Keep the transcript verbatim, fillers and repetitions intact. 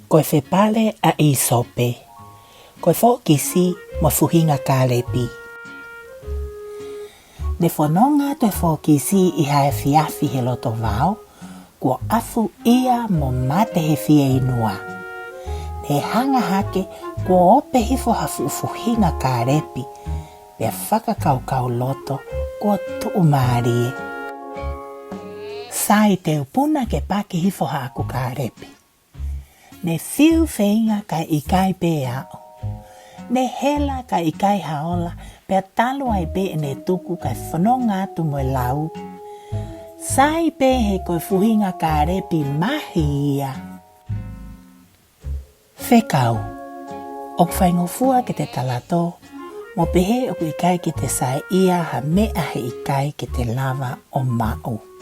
Ko e fepale ʻa ʻIsope. Ko e fōkisi mo e fuhinga kālepi. Ne fononga atu e fōkisi ʻi ha efiafi he loto vao, kuo ʻafuʻia mo mate he fieinua. Ne hanga hake kuo ope hifo ha fuʻu fuhinga kālepi, pea fakakaukau loto kuo tuʻumālie. Sai, te u puna ke paki hifo haʻaku kālepi. Ne fiu feinga kae ʻikai pē aʻu. Ne hela kae ʻikai ha ola, pea talu ai pē ʻene tuku kae fononga atu mo e lau. Sai pē he ko e fuhinga kālepi mahi ia. Fekau. ʻOku faingofua ke te talatō, mo pehē ʻoku ʻikai ke te saiʻia ha meʻa he ʻikai ke te lava ʻo maʻu.